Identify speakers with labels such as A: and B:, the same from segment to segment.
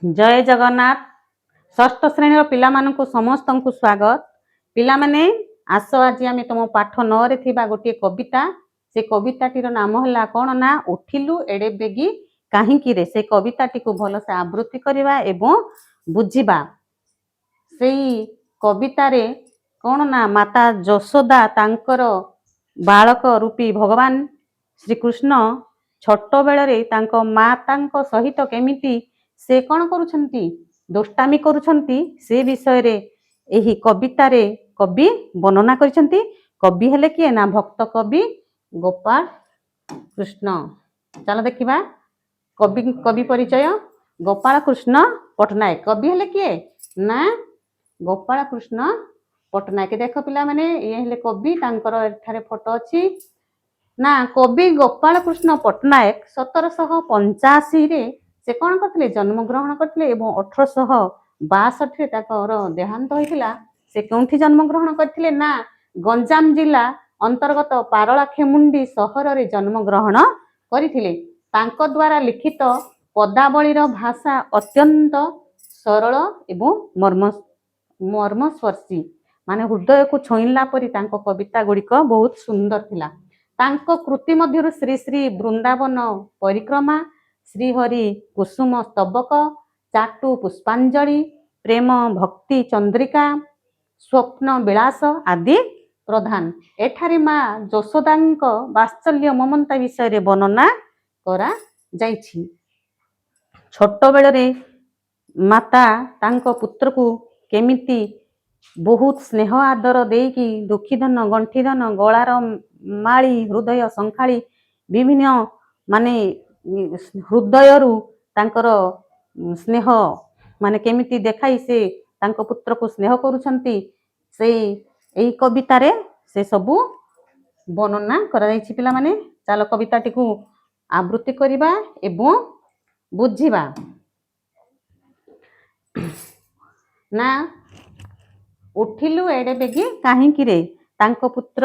A: ଜୟ ଜଗନ୍ନାଥ। ଷଷ୍ଠ ଶ୍ରେଣୀର ପିଲାମାନଙ୍କୁ ସମସ୍ତଙ୍କୁ ସ୍ୱାଗତ। ପିଲାମାନେ, ଆସ, ଆଜି ଆମେ ତମ ପାଠ 9ରେ ଥିବା ଗୋଟିଏ କବିତା, ସେ କବିତାଟିର ନାମ ହେଲା କ'ଣ ନା "ଉଠିଲୁ ଏଡ଼େ ବେଗି କାହିଁକିରେ", ସେ କବିତାଟିକୁ ଭଲସେ ଆବୃତ୍ତି କରିବା ଏବଂ ବୁଝିବା। ସେଇ କବିତାରେ କ'ଣ ନା ମାତା ଯଶୋଦା ତାଙ୍କର ବାଳକ ରୂପୀ ଭଗବାନ ଶ୍ରୀକୃଷ୍ଣ ଛୋଟବେଳରେ ତାଙ୍କ ମାତାଙ୍କ ସହିତ କେମିତି ସେ କ'ଣ କରୁଛନ୍ତି, ଦୁଷ୍ଟାମି କରୁଛନ୍ତି, ସେ ବିଷୟରେ ଏହି କବିତାରେ କବି ବର୍ଣ୍ଣନା କରିଛନ୍ତି। କବି ହେଲେ କିଏ ନା ଭକ୍ତ କବି ଗୋପାଳ କୃଷ୍ଣ। ଚାଲ ଦେଖିବା କବି। କବି ପରିଚୟ: ଗୋପାଳ କୃଷ୍ଣ ପଟ୍ଟନାୟକ। କବି ହେଲେ କିଏ ନା ଗୋପାଳ କୃଷ୍ଣ ପଟ୍ଟନାୟକ। ଦେଖ ପିଲାମାନେ, ଇଏ ହେଲେ କବି, ତାଙ୍କର ଏଠାରେ ଫଟୋ ଅଛି। ନା କବି ଗୋପାଳ କୃଷ୍ଣ ପଟ୍ଟନାୟକ 1785ରେ ସେ କ'ଣ କରିଥିଲେ? ଜନ୍ମଗ୍ରହଣ କରିଥିଲେ ଏବଂ 1862ରେ ତାଙ୍କର ଦେହାନ୍ତ ହୋଇଥିଲା। ସେ କେଉଁଠି ଜନ୍ମଗ୍ରହଣ କରିଥିଲେ ନା ଗଞ୍ଜାମ ଜିଲ୍ଲା ଅନ୍ତର୍ଗତ ପାରଳାଖେମୁଣ୍ଡି ସହରରେ ଜନ୍ମଗ୍ରହଣ କରିଥିଲେ। ତାଙ୍କ ଦ୍ୱାରା ଲିଖିତ ପଦାବଳୀର ଭାଷା ଅତ୍ୟନ୍ତ ସରଳ ଏବଂ ମର୍ମସ୍ପର୍ଶୀ, ମାନେ ହୃଦୟକୁ ଛୁଇଁଲା ପରି ତାଙ୍କ କବିତା ଗୁଡ଼ିକ ବହୁତ ସୁନ୍ଦର ଥିଲା। ତାଙ୍କ କୃତି ମଧ୍ୟରୁ ଶ୍ରୀ ଶ୍ରୀ ବୃନ୍ଦାବନ ପରିକ୍ରମା, ଶ୍ରୀହରି କୁସୁମ ସ୍ତବକ, ଚାଟୁ ପୁଷ୍ପାଞ୍ଜଳି, ପ୍ରେମ ଭକ୍ତି ଚନ୍ଦ୍ରିକା, ସ୍ୱପ୍ନ ବିଳାସ ଆଦି ପ୍ରଧାନ। ଏଠାରେ ମା ଯଶୋଦାଙ୍କ ବାତ୍ସଲ୍ୟ ମମତା ବିଷୟରେ ବର୍ଣ୍ଣନା କରାଯାଇଛି। ଛୋଟବେଳରେ ମାତା ତାଙ୍କ ପୁତ୍ରକୁ କେମିତି ବହୁତ ସ୍ନେହ ଆଦର ଦେଇକି ଦୁଃଖୀଧନ, ଗଣ୍ଠିଧନ, ଗଳାର ମାଳି, ହୃଦୟ ଶଙ୍ଖାଳି, ବିଭିନ୍ନ ମାନେ ହୃଦୟରୁ ତାଙ୍କର ସ୍ନେହ ମାନେ କେମିତି ଦେଖାଇ ସେ ତାଙ୍କ ପୁତ୍ରକୁ ସ୍ନେହ କରୁଛନ୍ତି, ସେଇ ଏଇ କବିତାରେ ସେ ସବୁ ବର୍ଣ୍ଣନା କରାଯାଇଛି। ପିଲାମାନେ, ଚାଲ କବିତାଟିକୁ ଆବୃତ୍ତି କରିବା ଏବଂ ବୁଝିବା। ନା "ଉଠିଲୁ ଏଡ଼େ ବେଗି କାହିଁକିରେ"। ତାଙ୍କ ପୁତ୍ର,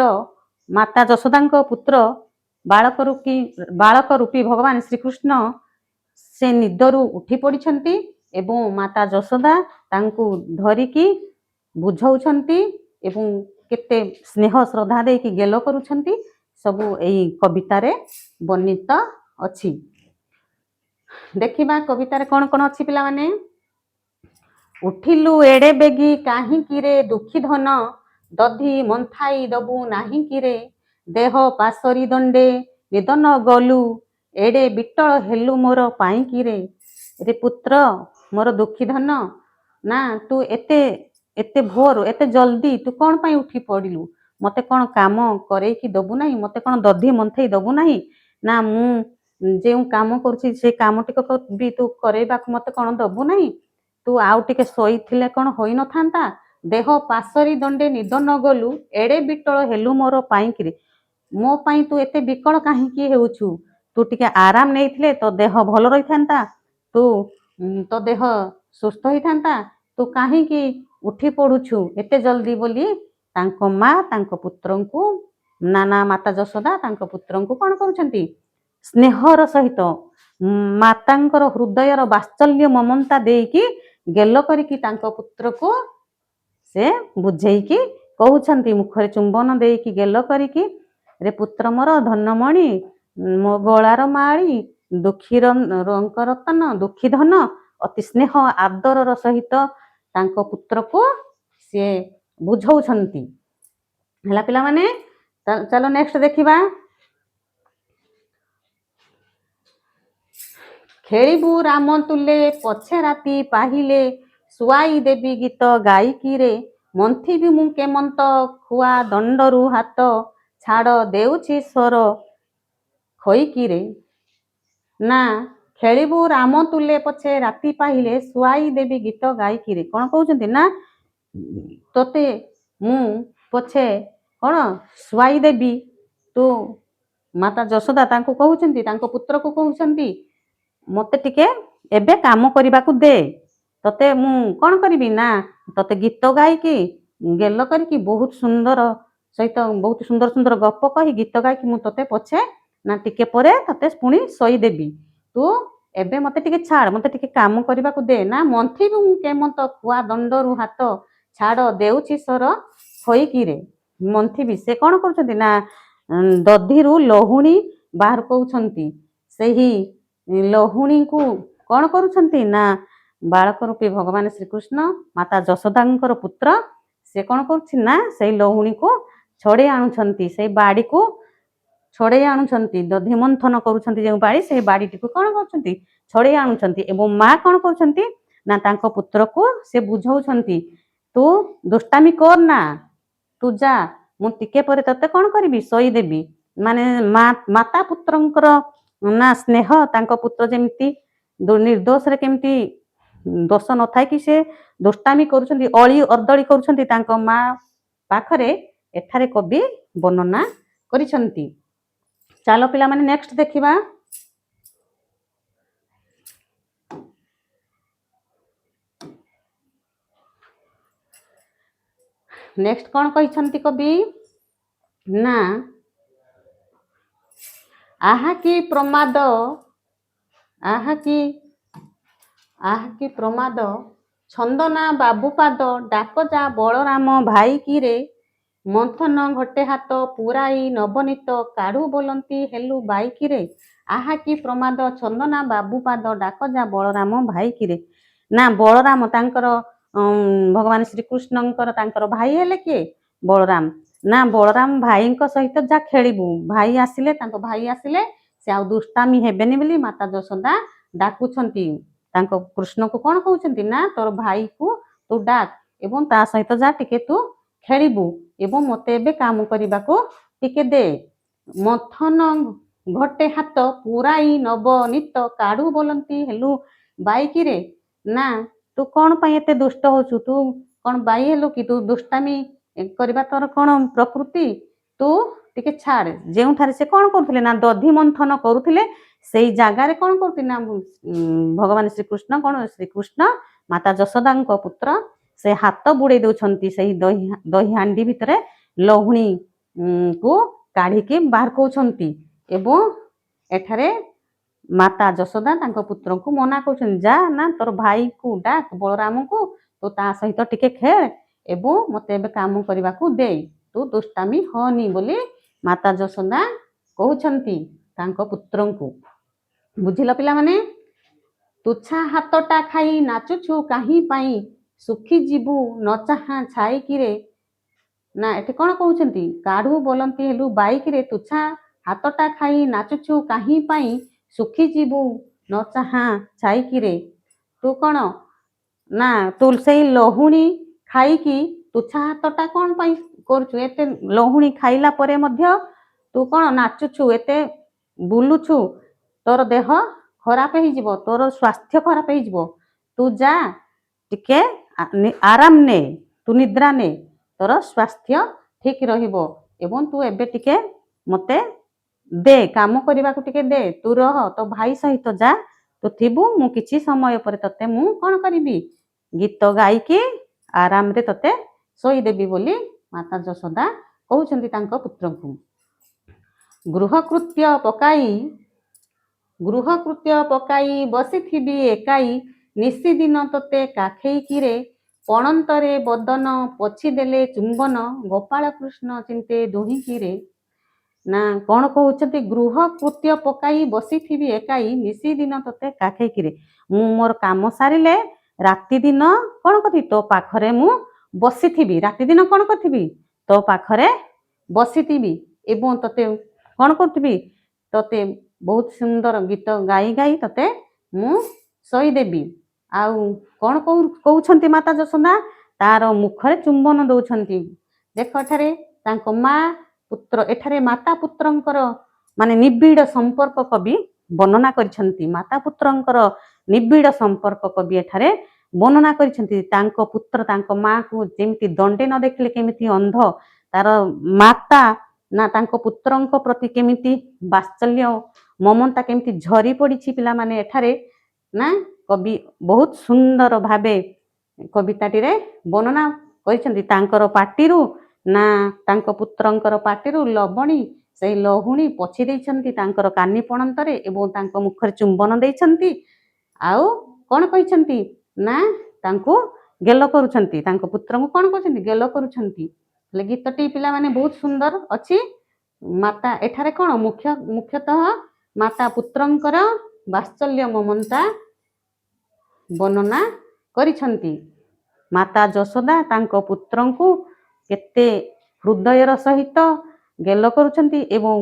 A: ମାତା ଯଶୋଦାଙ୍କ ପୁତ୍ର ବାଳକ ରୂପୀ ଭଗବାନ ଶ୍ରୀକୃଷ୍ଣ ସେ ନିଦରୁ ଉଠି ପଡ଼ିଛନ୍ତି ଏବଂ ମାତା ଯଶୋଦା ତାଙ୍କୁ ଧରିକି ବୁଝାଉଛନ୍ତି ଏବଂ କେତେ ସ୍ନେହ ଶ୍ରଦ୍ଧା ଦେଇକି ଗେଲ କରୁଛନ୍ତି, ସବୁ ଏଇ କବିତାରେ ବର୍ଣ୍ଣିତ ଅଛି। ଦେଖିବା କବିତାରେ କ'ଣ କ'ଣ ଅଛି। ପିଲାମାନେ, "ଉଠିଲୁ ଏଡ଼େ ବେଗି କାହିଁକିରେ ଦୁଃଖୀ ଧନ, ଦଧି ମନ୍ଥାଇ ଦବୁ ନାହିଁକିରେ? ଦେହ ପାଶୋରି ଦଣ୍ଡେ ନିଦ ନ ଗଲୁ, ଏଡ଼େ ବିଟଳ ହେଲୁ ମୋର ପାଇଁକିରେ?" ରେ ପୁତ୍ର ମୋର, ଦୁଃଖୀ ଧନ, ନା ତୁ ଏତେ ଏତେ ଭୋର, ଏତେ ଜଲ୍ଦି ତୁ କ'ଣ ପାଇଁ ଉଠି ପଡ଼ିଲୁ? ମତେ କ'ଣ କାମ କରେଇକି ଦବୁ ନାହିଁ? ମତେ କ'ଣ ଦଧି ମନ୍ଥେଇ ଦବୁ ନାହିଁ? ନା ମୁଁ ଯେଉଁ କାମ କରୁଛି, ସେ କାମ ଟିକକ ବି ତୁ କରେଇବାକୁ ମତେ କ'ଣ ଦବୁ ନାହିଁ? ତୁ ଆଉ ଟିକେ ଶୋଇଥିଲେ କ'ଣ ହୋଇନଥାନ୍ତା? ଦେହ ପାଶୋରି ଦଣ୍ଡେ ନିଦ ନ ଗଲୁ, ଏଡ଼େ ବିଟଳ ହେଲୁ ମୋର ପାଇଁକିରେ? ମୋ ପାଇଁ ତୁ ଏତେ ବିକଳ କାହିଁକି ହେଉଛୁ? ତୁ ଟିକେ ଆରାମ ନେଇଥିଲେ ତୋ ଦେହ ଭଲ ରହିଥାନ୍ତା, ତୋ ଦେହ ସୁସ୍ଥ ହେଇଥାନ୍ତା। ତୁ କାହିଁକି ଉଠି ପଡୁଛୁ ଏତେ ଜଲ୍ଦି ବୋଲି ତାଙ୍କ ମା ତାଙ୍କ ପୁତ୍ରଙ୍କୁ, ନା ନା ମାତା ଯଶୋଦା ତାଙ୍କ ପୁତ୍ରଙ୍କୁ କ'ଣ କରୁଛନ୍ତି? ସ୍ନେହର ସହିତ ମାତାଙ୍କର ହୃଦୟର ବାତ୍ସଲ୍ୟ ମମତା ଦେଇକି, ଗେଲ କରିକି ତାଙ୍କ ପୁତ୍ରକୁ ସେ ବୁଝେଇକି କହୁଛନ୍ତି, ମୁଖରେ ଚୁମ୍ବନ ଦେଇକି ଗେଲ କରିକି, "ରେ ପୁତ୍ର ମୋର, ଧନମଣି, ମୋ ଗଳାର ମାଳି, ଦୁଃଖୀର ରଙ୍କ ରତନ, ଦୁଃଖୀ ଧନ।" ଅତି ସ୍ନେହ ଆଦରର ସହିତ ତାଙ୍କ ପୁତ୍ରକୁ ସିଏ ବୁଝଉଛନ୍ତି। ହେଲା ପିଲାମାନେ? ଚାଲ ନେକ୍ସଟ ଦେଖିବା। "ଖେଳିବୁ ରାମ ତୁଲେ ପଛେ ରାତି ପାହିଲେ, ଶୁଆଇ ଦେବି ଗୀତ ଗାଇକିରେ। ମନ୍ଥିବି ମୁଁ କେମନ୍ତ ଖୁଆ ଦଣ୍ଡରୁ ହାତ, ଛାଡ଼ ଦେଉଛି ସର ଖଇକିରେ।" ନା "ଖେଳିବୁ ରାମ ତୁଲେ ପଛେ ରାତି ପାହିଲେ, ଶୁଆଇ ଦେବି ଗୀତ ଗାଇକିରେ।" କ'ଣ କହୁଛନ୍ତି ନା ତୋତେ ମୁଁ ପଛେ କ'ଣ ଶୁଆଇ ଦେବି। ତୁ, ମାତା ଯଶୋଦା ତାଙ୍କୁ କହୁଛନ୍ତି, ତାଙ୍କ ପୁତ୍ରକୁ କହୁଛନ୍ତି, ମତେ ଟିକେ ଏବେ କାମ କରିବାକୁ ଦେ। ତତେ ମୁଁ କ'ଣ କରିବି ନା ତତେ ଗୀତ ଗାଇକି, ଗେଲ କରିକି, ବହୁତ ସୁନ୍ଦର ସହିତ ବହୁତ ସୁନ୍ଦର ସୁନ୍ଦର ଗପ କହି, ଗୀତ ଗାଇକି ମୁଁ ତତେ ପଛେ ନା ଟିକେ ପରେ ତତେ ପୁଣି ଶୋଇଦେବି। ତୁ ଏବେ ମତେ ଟିକେ ଛାଡ, ମତେ ଟିକେ କାମ କରିବାକୁ ଦେ। ନା ମନ୍ଥିବୁ ମୁଁ କେମନ୍ତ ଖୁଆ ଦଣ୍ଡରୁ ହାତ, ଛାଡ ଦେଉଛି ସର ଥୋଇକିରେ। ମନ୍ଥିବି, ସେ କଣ କରୁଛନ୍ତି ନା ଦଧିରୁ ଲହୁଣୀ ବାହାର କରୁଛନ୍ତି। ସେହି ଲହୁଣୀକୁ କଣ କରୁଛନ୍ତି ନା ବାଳକ ରୂପୀ ଭଗବାନ ଶ୍ରୀକୃଷ୍ଣ, ମାତା ଯଶୋଦାଙ୍କର ପୁତ୍ର, ସେ କଣ କରୁଛି ନା ସେଇ ଲହୁଣୀକୁ ଛଡେଇ ଆଣୁଛନ୍ତି, ସେଇ ବାଡିକୁ ଛଡେଇ ଆଣୁଛନ୍ତି। ଦଧି ମନ୍ଥନ କରୁଛନ୍ତି ଯେଉଁ ବାଡି, ସେଇ ବାଡିଟିକୁ କଣ କରୁଛନ୍ତି? ଛଡେଇ ଆଣୁଛନ୍ତି। ଏବଂ ମା କଣ କରୁଛନ୍ତି ନା ତାଙ୍କ ପୁତ୍ରକୁ ସେ ବୁଝାଉଛନ୍ତି, ତୁ ଦୁଷ୍ଟାମି କର ନା, ତୁ ଯା, ମୁଁ ଟିକେ ପରେ ତତେ କଣ କରିବି? ଶୋଇଦେବି। ମାନେ ମା, ମାତା ପୁତ୍ରଙ୍କର ନା ସ୍ନେହ, ତାଙ୍କ ପୁତ୍ର ଯେମିତି ନିର୍ଦ୍ଦୋଷରେ କେମିତି ଦୋଷ ନଥାଏ କି ସେ ଦୁଷ୍ଟାମି କରୁଛନ୍ତି, ଅଳି ଅର୍ଦ୍ଦଳି କରୁଛନ୍ତି ତାଙ୍କ ମା ପାଖରେ, ଏଠାରେ କବି ବର୍ଣ୍ଣନା କରିଛନ୍ତି। ଚାଲ ପିଲାମାନେ, ନେକ୍ସଟ ଦେଖିବା। ନେକ୍ସଟ କଣ କହିଛନ୍ତି କବି ନା, ଆହା କି ପ୍ରମାଦ, ଆହା କି ପ୍ରମାଦ, ଛନ୍ଦନା ବାବୁପାଦ, ଡାକ ଯା ବଳରାମ ଭାଇ କିରେ। ମନ୍ଥନ ଘଟେ ହାତ ପୁରାଇ ନବନୀତ, କାଢୁ ବୋଲନ୍ତି ହେଲୁ ବାଇକିରେ। ଆହା କି ପ୍ରମାଦ, ଛନ୍ଦନା ବାବୁପାଦ, ଡାକ ଯା ବଳରାମ ଭାଇ କିରେ। ନା ବଳରାମ ତାଙ୍କର, ଭଗବାନ ଶ୍ରୀକୃଷ୍ଣଙ୍କର ତାଙ୍କର ଭାଇ ହେଲେ କିଏ? ବଳରାମ। ନା ବଳରାମ ଭାଇଙ୍କ ସହିତ ଯା ଖେଳିବୁ, ଭାଇ ଆସିଲେ, ତାଙ୍କ ଭାଇ ଆସିଲେ ସେ ଆଉ ଦୁଷ୍ଟାମି ହେବେନି ବୋଲି ମାତା ଯଶୋଦା ଡାକୁଛନ୍ତି ତାଙ୍କ କୃଷ୍ଣକୁ। କଣ କହୁଛନ୍ତି ନା ତୋର ଭାଇକୁ ତୁ ଡାକ ଏବଂ ତା ସହିତ ଯା ଟିକେ ତୁ ଖେଳିବୁ ଏବଂ ମତେ ଏବେ କାମ କରିବାକୁ ଟିକେ ଦେ। ମନ୍ଥନ ଘଟେ ହାତ ପୁରାଇ ନବନୀତ, କାଢୁ ବୋଲନ୍ତି ହେଲୁ ବାଇକିରେ। ନା ତୁ କଣ ପାଇଁ ଏତେ ଦୁଷ୍ଟ ହଉଛୁ? ତୁ କଣ ବାଇ ହେଲୁ କି? ତୁ ଦୁଷ୍ଟାମି କରିବା ତୋର କଣ ପ୍ରକୃତି? ତୁ ଟିକେ ଛାଡ। ଯେଉଁଠାରେ ସେ କଣ କରୁଥିଲେ ନା ଦଧି ମନ୍ଥନ କରୁଥିଲେ, ସେଇ ଜାଗାରେ କଣ କରୁଥିଲେ ନା ଭଗବାନ ଶ୍ରୀକୃଷ୍ଣ, କଣ ଶ୍ରୀକୃଷ୍ଣ ମାତା ଯଶୋଦାଙ୍କ ପୁତ୍ର, ସେ ହାତ ବୁଡେଇ ଦଉଛନ୍ତି ସେଇ ଦହି ହାଣ୍ଡି ଭିତରେ, ଲହୁଣୀ କୁ କାଢିକି ବାହାର କରୁଛନ୍ତି। ଏବଂ ଏଠାରେ ମାତା ଯଶୋଦା ତାଙ୍କ ପୁତ୍ରଙ୍କୁ ମନା କରୁଛନ୍ତି, ଯା ନା ତୋର ଭାଇକୁ ଡାକ ବଳରାମକୁ, ତୁ ତା ସହିତ ଟିକେ ଖେଳ ଏବଂ ମତେ ଏବେ କାମ କରିବାକୁ ଦେ, ତୁ ଦୁଷ୍ଟାମି ହନି ବୋଲି ମାତା ଯଶୋଦା କହୁଛନ୍ତି ତାଙ୍କ ପୁତ୍ରଙ୍କୁ। ବୁଝିଲ ପିଲାମାନେ? ତୁଚ୍ଛା ହାତଟା ଖାଇ ନାଚୁଛୁ କାହିଁ ପାଇଁ, ଶୁଖିଯିବୁ ନ ଚାହାଁ ଛାଇକିରେ। ନା ଏଠି କଣ କହୁଛନ୍ତି? କାଢୁ ବୋଲନ୍ତି ହେଲୁ ବାଇକିରେ। ତୁଚ୍ଛା ହାତଟା ଖାଇ ନାଚୁଛୁ କାହିଁ ପାଇଁ, ଶୁଖିଯିବୁ ନ ଚାହାଁ ଛାଇକିରେ। ତୁ କଣ ନା ତୁ ସେଇ ଲହୁଣୀ ଖାଇକି ତୁଚ୍ଛା ହାତଟା କଣ ପାଇଁ କରୁଛୁ? ଏତେ ଲହୁଣୀ ଖାଇଲା ପରେ ମଧ୍ୟ ତୁ କଣ ନାଚୁଛୁ, ଏତେ ବୁଲୁଛୁ, ତୋର ଦେହ ଖରାପ ହେଇଯିବ, ତୋର ସ୍ୱାସ୍ଥ୍ୟ ଖରାପ ହେଇଯିବ। ତୁ ଯା ଟିକେ ଆରାମ ନେ, ତୁ ନିଦ୍ରା ନେ, ତୋର ସ୍ୱାସ୍ଥ୍ୟ ଠିକ ରହିବ ଏବଂ ତୁ ଏବେ ଟିକେ ମତେ ଦେ, କାମ କରିବାକୁ ଟିକେ ଦେ। ତୁ ରହ, ତୋ ଭାଇ ସହିତ ଯା ତୁ ଥିବୁ, ମୁଁ କିଛି ସମୟ ପରେ ତତେ ମୁଁ କଣ କରିବି? ଗୀତ ଗାଇକି ଆରାମରେ ତତେ ଶୋଇଦେବି ବୋଲି ମାତା ଯଶୋଦା କହୁଛନ୍ତି ତାଙ୍କ ପୁତ୍ରଙ୍କୁ। ଗୃହକୃତ୍ୟ ପକାଇ ବସିଥିବି ଏକାଇ, ନିଶିଦିନ ତୋତେ କାଖେଇକିରେ। ପଣନ୍ତରେ ବଦନ ପୋଛିଦେଲେ ଚୁମ୍ବନ, ଗୋପାଳ କୃଷ୍ଣ ଚିନ୍ତେ ଦୁହିଁକିରେ। ନା କଣ କହୁଛନ୍ତି? ଗୃହ କୃତ୍ୟ ପକାଇ ବସିଥିବି ଏକାଇ, ନିଶିଦିନ ତୋତେ କାଖେଇକିରେ। ମୁଁ ମୋର କାମ ସାରିଲେ ରାତି ଦିନ କଣ କରିବି? ତୋ ପାଖରେ ମୁଁ ବସିଥିବି। ରାତି ଦିନ କଣ କରିଥିବି? ତୋ ପାଖରେ ବସିଥିବି ଏବଂ ତୋତେ କଣ କରୁଥିବି? ତୋତେ ବହୁତ ସୁନ୍ଦର ଗୀତ ଗାଇ ଗାଇ ତୋତେ ମୁଁ ଶୋଇଦେବି। ଆଉ କଣ କହୁଛନ୍ତି ମାତା ଯଶୋଦା? ତାର ମୁଖରେ ଚୁମ୍ବନ ଦଉଛନ୍ତି। ଦେଖ, ଏଠାରେ ତାଙ୍କ ମା ପୁତ୍ର, ଏଠାରେ ମାତା ପୁତ୍ରଙ୍କର ମାନେ ନିବିଡ଼ ସମ୍ପର୍କ କବି ବର୍ଣ୍ଣନା କରିଛନ୍ତି। ମାତା ପୁତ୍ରଙ୍କର ନିବିଡ଼ ସମ୍ପର୍କ କବି ଏଠାରେ ବର୍ଣ୍ଣନା କରିଛନ୍ତି। ତାଙ୍କ ପୁତ୍ର ତାଙ୍କ ମାକୁ ଯେମିତି ଦଣ୍ଡେ ନ ଦେଖିଲେ କେମିତି ଅନ୍ଧ, ତାର ମାତା ନା ତାଙ୍କ ପୁତ୍ରଙ୍କ ପ୍ରତି କେମିତି ବାତ୍ସଲ୍ୟ ମମତା କେମିତି ଝରି ପଡ଼ିଛି ପିଲାମାନେ, ଏଠାରେ ନା କବି ବହୁତ ସୁନ୍ଦର ଭାବେ କବିତାଟିରେ ବର୍ଣ୍ଣନା କରିଛନ୍ତି। ତାଙ୍କର ପାଟିରୁ ନା ତାଙ୍କ ପୁତ୍ରଙ୍କର ପାଟିରୁ ଲବଣୀ ସେଇ ଲହୁଣୀ ପୋଛି ଦେଇଛନ୍ତି ତାଙ୍କର କାନି ପଣନ୍ତରେ ଏବଂ ତାଙ୍କ ମୁଖରେ ଚୁମ୍ବନ ଦେଇଛନ୍ତି। ଆଉ କ'ଣ କହିଛନ୍ତି ନା, ତାଙ୍କୁ ଗେଲ କରୁଛନ୍ତି। ତାଙ୍କ ପୁତ୍ରଙ୍କୁ କ'ଣ କରୁଛନ୍ତି? ଗେଲ କରୁଛନ୍ତି। ହେଲେ ଗୀତଟି ପିଲାମାନେ ବହୁତ ସୁନ୍ଦର ଅଛି। ମାତା ଏଠାରେ କ'ଣ ମୁଖ୍ୟତଃ ମାତା ପୁତ୍ରଙ୍କର ବାତ୍ସଲ୍ୟ ମମତା ବର୍ଣ୍ଣନା କରିଛନ୍ତି। ମାତା ଯଶୋଦା ତାଙ୍କ ପୁତ୍ରଙ୍କୁ କେତେ ହୃଦୟର ସହିତ ଗେଲ କରୁଛନ୍ତି ଏବଂ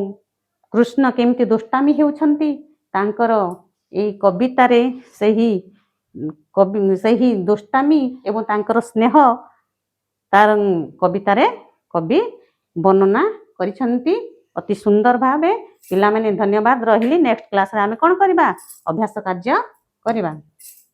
A: କୃଷ୍ଣ କେମିତି ଦୁଷ୍ଟାମି ହେଉଛନ୍ତି, ତାଙ୍କର ଏଇ କବିତାରେ ସେହି କବି ସେହି ଦୁଷ୍ଟାମି ଏବଂ ତାଙ୍କର ସ୍ନେହ ତାର କବିତାରେ କବି ବର୍ଣ୍ଣନା କରିଛନ୍ତି ଅତି ସୁନ୍ଦର ଭାବେ। ପିଲାମାନେ, ଧନ୍ୟବାଦ, ରହିଲି। ନେକ୍ସଟ କ୍ଲାସରେ ଆମେ କ'ଣ କରିବା? ଅଭ୍ୟାସ କାର୍ଯ୍ୟ କରିବା।